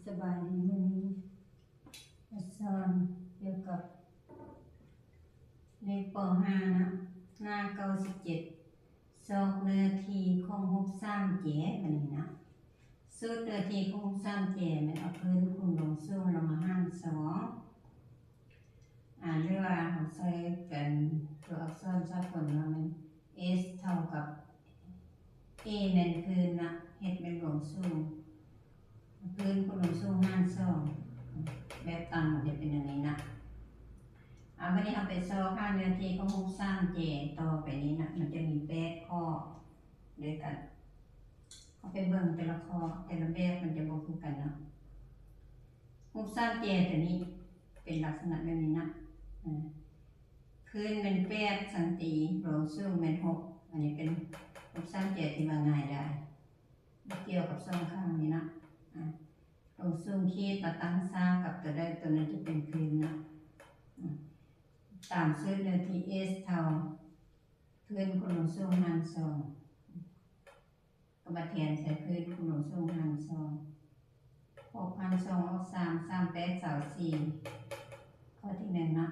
ສະບາຍດີ ມື້ນີ້ຈະສອນກ່ຽວກັບເລກ ປໍຫ້າ ເນາະ ໜ້າເກົ້າສິບເຈັດ ຊອກເນື້ອທີ່ຂອງຮູບສາມແຈ ບາດນີ້ເນາະ. ສູດເນື້ອທີ່ຂອງຮູບສາມແຈແມ່ນເອົາພື້ນຄູນລວງສູງ ແລ້ວມາຫານສອງ ອາ ຫຼືວ່າເຮົາໃຊ້ເປັນຕົວອັກສອນສາກົນວ່າແມ່ນ S ເທົ່າກັບ A ແມ່ນພື້ນນະ H ແມ່ນລວງສູງ ພື້ນຄູນລວງສູງຫານສອງ ແບບຕັ້ງມັນຈະເປັນຢ່າງນີ້ນະ. ອາ ບາດນີ້ເຮົາໄປຊອກຫາເນື້ອທີ່ຂອງຮູບສາມແຈຕໍ່ໄປນີ້ນະ ມັນຈະມີແປດຂໍ້ດ້ວຍກັນ. ເຮົາໄປເບິ່ງແຕ່ລະຂໍ້ ແຕ່ລະແບບມັນຈະບໍ່ຄືກັນເນາະ. ຮູບສາມແຈຕົວນີ້ເປັນລັກສະນະແບບນີ້ນະ ອາ ພື້ນແມ່ນແປດຊັງຕີ ລວງສູງແມ່ນຫົກ ອັນນີ້ເປັນຮູບສາມແຈທີ່ວ່າງ່າຍດາຍ ບໍ່ກ່ຽວກັບຊ່ອງຂ້າງນີ້ເນາະ. ອາ ລວງສູງຂີດມາຕັ້ງສາກກັບຕົວໃດຕົວນັ້ນຈະເປັນພື້ນເນາະ. ອາ ຕາມສູດເນື້ອທີ່ S ເທົ່າພື້ນຄູນລວງສູງຫານສອງ ກໍມາແທນໃສ່ພື້ນຄູນລວງສູງຫານສອງ ຫົກຫານສອງອອກສາມ ສາມແປດຊາວສີ່ ຂໍ້ທີໜຶ່ງເນາະ.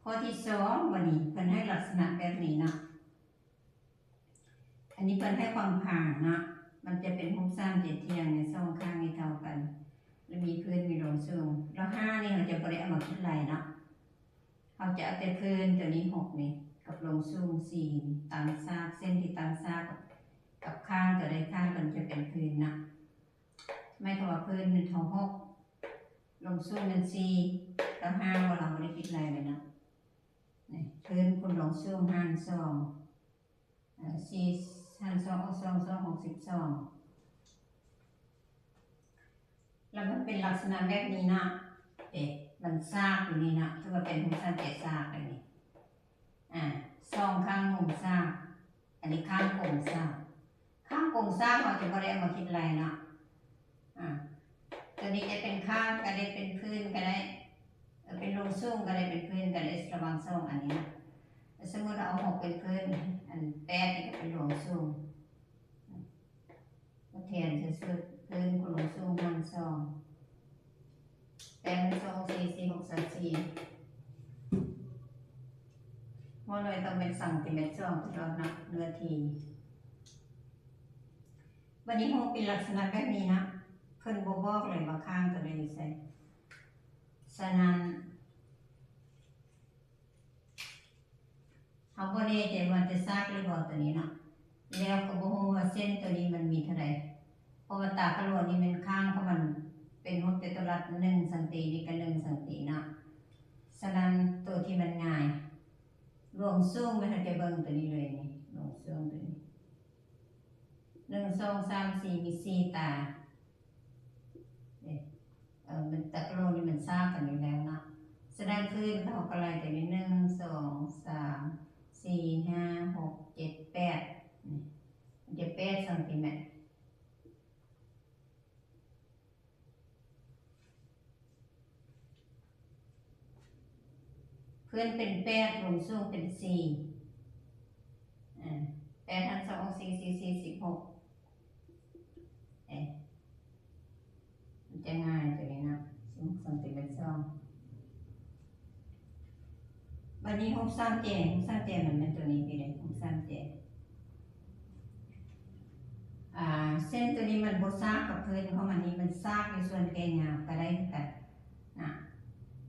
ຂໍ້ທີສອງ ບາດນີ້ເພິ່ນໃຫ້ລັກສະນະແບບນີ້ເນາະ. ອັນນີ້ເພິ່ນໃຫ້ຂວາງຜາງເນາະ ມັນຈະເປັນຮູບສາມແຈທ່ຽງໃນສອງຂ້າງໃຫ້ເທົ່າກັນ ແລະ ມີພື້ນມີລວງສູງ ແລ້ວຫ້ານີ້ເຮົາຈະບໍ່ໄດ້ເອົາມາຄິດໄລ່ເນາະ. ເຮົາຈະເອົາແຕ່ພື້ນຕົວນີ້ ຫົກນີ້ ກັບລວງສູງ ສີ່ ຕັ້ງສາກ ເສັ້ນທີ່ຕັ້ງສາກກັບ ກັບຂ້າງຕົວໃດຂ້າງຕົວນັ້ນຈະເປັນພື້ນເນາະ. ໝາຍຄວາມວ່າພື້ນແມ່ນເທົ່າ ຫົກ ລວງສູງແມ່ນ ສີ່ ແລ້ວຫ້າ ເຮົາບໍ່ໄດ້ຄິດໄລ່ເລີຍເນາະ. ນີ້ ພື້ນຄູນລວງສູງຫານສອງ ເອີ ສີ່ຫານສອງອອກສອງ ສອງ ຫົກສິບສອງ ແລ້ວມັນເປັນລັກສະນະແບບນີ້ເນາະ. ເອ ມັນສາກຢູ່ນີ້ເນາະ ຖືວ່າເປັນຮູບສາມແຈສາກແບບນີ້. ອາ ສອງຂ້າງມຸມສາກ ອັນນີ້ຂ້າງກົງສາກ ຂ້າງກົງສາກເຮົາຈະບໍ່ໄດ້ເອົາມາຄິດໄລ່ເນາະ. ອາ ຕົວນີ້ຈະເປັນຂ້າງກໍໄດ້ ເປັນພື້ນກໍໄດ້ ເປັນລວງສູງກໍໄດ້ ເປັນພື້ນກໍໄດ້ ລະຫວ່າງສອງອັນນີ້ນະ. ສົມມຸດເຮົາເອົາຫົກເປັນພື້ນ ອັນແປດນີ້ກໍເປັນລວງສູງ ມາແທນໃສ່ສູດພື້ນຄູນລວງສູງຫານສອງ ແປດ ສອງ ສີ່ ສີ່ ຫົກ ຊາວສີ່ ໝໍນ້ອຍຕ້ອງເປັນຊັງຕີແມັດສອງຕະຫຼອດເນາະ ເນື້ອທີ່. ບາດນີ້ຮູບເປັນລັກສະນະແບບນີ້ນະ ເພິ່ນບໍ່ບອກເລີຍວ່າຂ້າງຕົວໃດຢູ່ໃສ. ສະນັ້ນ ເຮົາບໍ່ແນ່ໃຈວ່າຈະສາກຫຼືບໍ່ຕົວນີ້ເນາະ ແລ້ວກໍບໍ່ຮູ້ວ່າເສັ້ນຕົວນີ້ມັນມີເທົ່າໃດ ເພາະວ່າຕາຂະຫຼວງນີ້ແມ່ນຂ້າງຂອງມັນເປັນຫົກຈະຕຸລັດ ໜຶ່ງຊັງຕີ ນີ້ກໍໜຶ່ງຊັງຕີເນາະ. ສະນັ້ນຕົວທີ່ມັນງ່າຍ ລວງສູງແມ່ນເຮົາຈະເບິ່ງຕົວນີ້ເລີຍນີ້ ລວງສູງຕົວນີ້ ໜຶ່ງ ສອງ ສາມ ສີ່ ມີສີ່ຕາ ເອີ ມັນຕະໂກນນີ້ມັນຊາບກັນຢູ່ແລ້ວເນາະ. ສະນັ້ນພື້ນເຮົາກໍໄລ່ໄປນີ້ ໜຶ່ງ ສອງ ສາມ ສີ່ ຫ້າ ຫົກ ເຈັດ ແປດ ນີ້ ມັນຈະແປດຊັງຕີແມັດ. ພື້ນເປັນແປດ ລວງສູງເປັນສີ່ ອາ ແປດຫານສອງອອກສີ່ ສີ່ ສີ່ ສິບຫົກ ເອີ ມັນຈະງ່າຍຕົວນີ້ເນາະ ສິບຫົກຊັງຕີແມັດສອງ. ບາດນີ້ຮູບສາມແຈ ຮູບສາມແຈມັນແມ່ນຕົວນີ້ ພີ້ເດ້ ຮູບສາມແຈ ອາ ເສັ້ນຕົວນີ້ມັນບໍ່ສາກກັບພື້ນຂອງມັນນີ້ ມັນສາກຢູ່ສ່ວນແກ່ຍາວກໍໄດ້ຄືກັນນະ.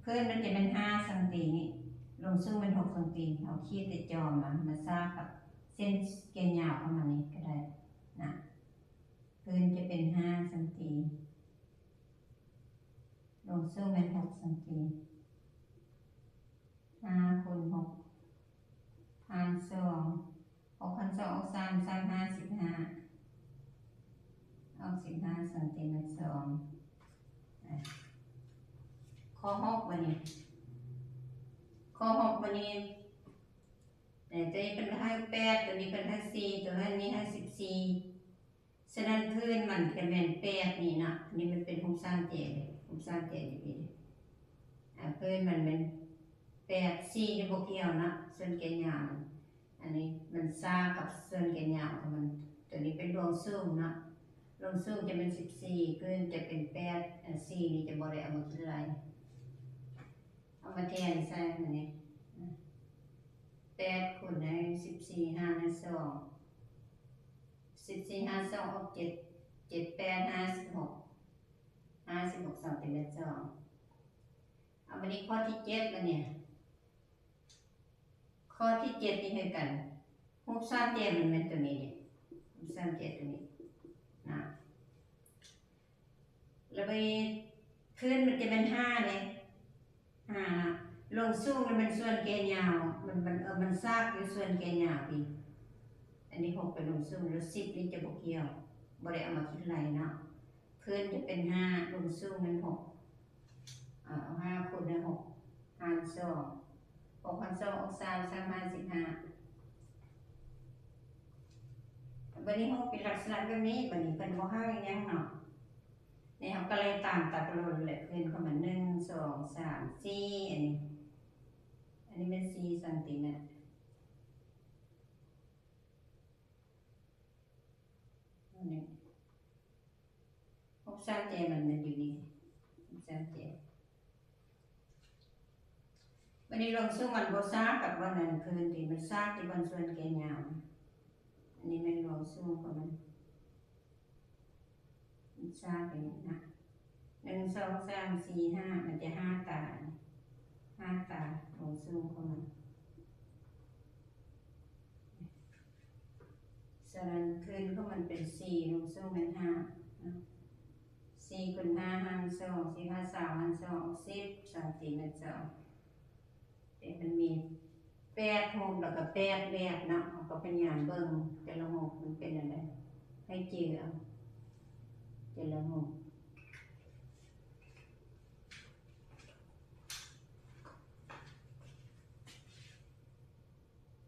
ພື້ນມັນຈະແມ່ນຫ້າຊັງຕີນີ້ ລວງສູງແມ່ນຫົກຊັງຕີ ເຮົາຂີດແຕ່ຈອມມາ ມາສາກກັບເສັ້ນແກ່ຍາວຂອງມັນນີ້ກໍໄດ້ນະ. ພື້ນຈະເປັນຫ້າຊັງຕີ ລວງສູງແມ່ນຫົກຊັງຕີ ຫ້າຄູນຫົກຫານສອງ ຫົກຫານສອງອອກສາມ ສາມຫ້າສິບຫ້າ ອອກສິບຫ້າຊັງຕີແມັດສອງ. ອາ ຂໍ້ຫົກບາດນີ້ ຂໍ້ຫົກບາດນີ້ ເອີ ຕົວນີ້ເພິ່ນໃຫ້ແປດ ຕົວນີ້ເພິ່ນໃຫ້ສີ່ ຕົວນີ້ໃຫ້ສິບສີ່. ສະນັ້ນພື້ນມັນຈະແມ່ນແປດນີ້ເນາະ ອັນນີ້ມັນເປັນຮູບສາມແຈເດ້ ຮູບສາມແຈຢູ່ພີ້ເດ້ ອາ ພື້ນມັນແມ່ນແປດ ສີ່ນີ້ບໍ່ກ່ຽວເນາະ ສ່ວນແກ່ຍາວ ອັນນີ້ມັນສາກກັບສ່ວນແກ່ຍາວຂອງມັນ ຕົວນີ້ເປັນລວງສູງເນາະ. ລົງສູງຈະເປັນສິບສີ່ ພື້ນຈະເປັນແປດ ອັນສີ່ນີ້ຈະບໍ່ໄດ້ເອົາມາຄິດໄລ່ ເອົາມາແທນໃສ່ມື້ນີ້ ແປດຄູນໃຫ້ສິບສີ່ຫານໃຫ້ສອງ ສິບສີ່ຫານສອງອອກເຈັດ ເຈັດແປດຫ້າສິບຫົກ ຫ້າສິບຫົກຊັງຕີແມັດສອງ ເອົາ ບາດນີ້ຂໍ້ທີເຈັດ ບາດນີ້ ຂໍ້ທີເຈັດນີ້ຄືກັນ ຮູບສາມຫຼ່ຽມມັນແມ່ນຕົວນີ້ເດ້ ຮູບສາມຫຼ່ຽມຕົວນີ້ນະ ແລ້ວບາດນີ້ພື້ນມັນຈະແມ່ນຫ້າເດ້ ຫ້ານະ ລົງສູງແລ້ວມັນສ່ວນແກ່ຍາວ ມັນ ມັນ ເອີ ມັນຊາກຢູ່ສ່ວນແກ່ຍາວພີ້ ອັນນີ້ຫົກໄປລົງສູງ ແລ້ວສິບນີ້ຈະບໍ່ກ່ຽວ ບໍ່ໄດ້ເອົາມາຄິດໄລ່ເນາະ ພື້ນຈະເປັນຫ້າ ລົງສູງແມ່ນຫົກ ເອົາຫ້າຄູນໃຫ້ຫົກຫານສອງ ຫົກຫານສອງອອກສາມ ສາມຫ້າສິບຫ້າ ບາດນີ້ຫົກເປັນລັກສະນະແບບນີ້ ບາດນີ້ເພິ່ນບໍ່ໃຫ້ຫຍັງເນາະ ນີ້ເຮົາກໍໄລ່ຕາມຕາກະໂຫຼນແຫຼະ ເພິ່ນເຂົ້າມາໜຶ່ງ ສອງ ສາມ ສີ່ ອັນນີ້ ອັນນີ້ແມ່ນສີ່ຊັງຕີແມັດ ອັນນີ້ ຫົກສາມແຈມັນ ມັນຢູ່ນີ້ ຫົກສາມແຈ ບາດນີ້ລວງສູງມັນບໍ່ຊາກກັບບ່ອນນັ້ນຄືນຕິ ມັນຊາກທີ່ບ່ອນສ່ວນແກ່ຍາວ ອັນນີ້ແມ່ນລວງສູງຂອງມັນ ມັນຊາກຢ່າງນີ້ນະ ໜຶ່ງ ສອງ ສາມ ສີ່ ຫ້າ ມັນຈະຫ້າຕາ ຫ້າຕາລວງສູງຂອງມັນ. ສະນັ້ນ ພື້ນຂອງມັນເປັນສີ່ ລວງສູງແມ່ນຫ້າເນາະ ສີ່ຄູນຫ້າຫານສອງ ສີ່ຫ້າຊາວຫານສອງ ສິບຊັງຕີແມັດສອງ ແຕ່ມັນມີແປດຮູບ ແລ້ວກໍແປດແບບເນາະ ເຮົາກໍພະຍາຍາມເບິ່ງແຕ່ລະຮູບມັນເປັນແນວໃດ ໃຫ້ຈື່ເອົາແຕ່ລະຮູບ.